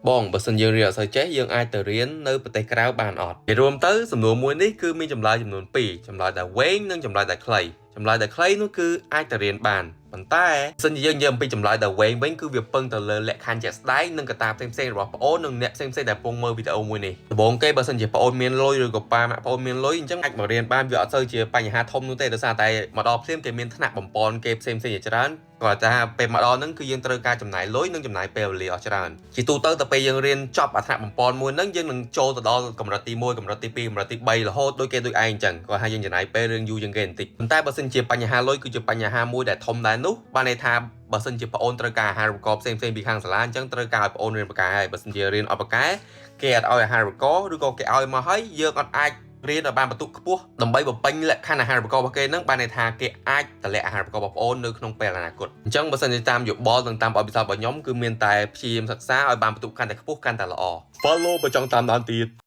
បងបើសិនយើងរៀនអត់សូវចេះយើងអាចទៅរៀននៅប្រទេសក្រៅបានអត់និយាយរួមទៅសំណួរមួយនេះគឺមានចម្លើយចំនួន2ចម្លើយដែលវែងនិងចម្លើយដែលខ្លីចម្លើយដែលខ្លីនោះគឺអាចទៅរៀនបានប៉ុន្តែបើសិនជាយើងនិយាយអំពីចម្លើយដែលវែងវិញគឺវាពឹងទៅលើលក្ខខណ្ឌជាក់ស្ដែងនិងកត្តាផ្សេងៗរបស់ប្អូននិងអ្នកផ្សេងៗដែលកំពុងមើលវីដេអូមួយនេះដំបូងគេបើសិនជាប្អូនមានលុយឬក៏ប៉ាម៉ាក់ប្អូនមានលុយអញ្ចឹងអាចមករៀនបានវាអត់សូវជាបញ្ហាធំនោះទេដោយសារតែមកដល់ភ្លាមគេមានថ្នាក់បំពន់គេផ្សេងៗជាច្រើនគាត់ថាពេលមកដល់ហ្នឹងគឺយើងត្រូវការចំណាយលុយនិងចំណាយពេលវេលាអស់ច្រើនជាទូទៅទៅពេលយើងរៀនចប់អាថ្នាក់បំពន់មួយហ្នឹងយើងនឹងចូលទៅដល់កម្រិតទី1កម្រិតទី2កម្រិតទី3រហូតដូចគេដូចឯងអញ្ចឹងគាត់ថាយើងចំណាយពេលរឿងយូរជាងគេបន្តិចប៉ុន្តែបើសិនជាបញ្ហាលុយគឺជាបញ្ហាមួយដែលធំដែរនោះបានន័យថាបើសិនជាប្អូនត្រូវការអាហារូបករណ៍ផ្សេងៗពីខាងសាលាអញ្ចឹងត្រូវការឲ្យប្អូនរៀនពូកែហើយបើសិនជារៀនអត់ពូកែគេអត់ឲ្យអាហារូបករណ៍ឬក៏គេឲ្យមកហើយយើងអត់អាចរៀនឲ្យបានបន្ទុកខ្ពស់ដើម្បីបំពេញលក្ខខណ្ឌអាហារូបករណ៍របស់គេហ្នឹងបានន័យថាគេអាចតម្លាក់អាហារូបករណ៍របស់ប្អូននៅក្នុងពេលអនាគតអញ្ចឹងបើសិនជាតាមយោបល់និងតាមបទពិសោធន៍របស់ខ្ញុំគឺមានតែព្យាយាមសិក្សាឲ្យបានបន្ទុកកាន់តែខ្ពស់កាន់តែល្អ Follow បើចង់តាមដានទៀត។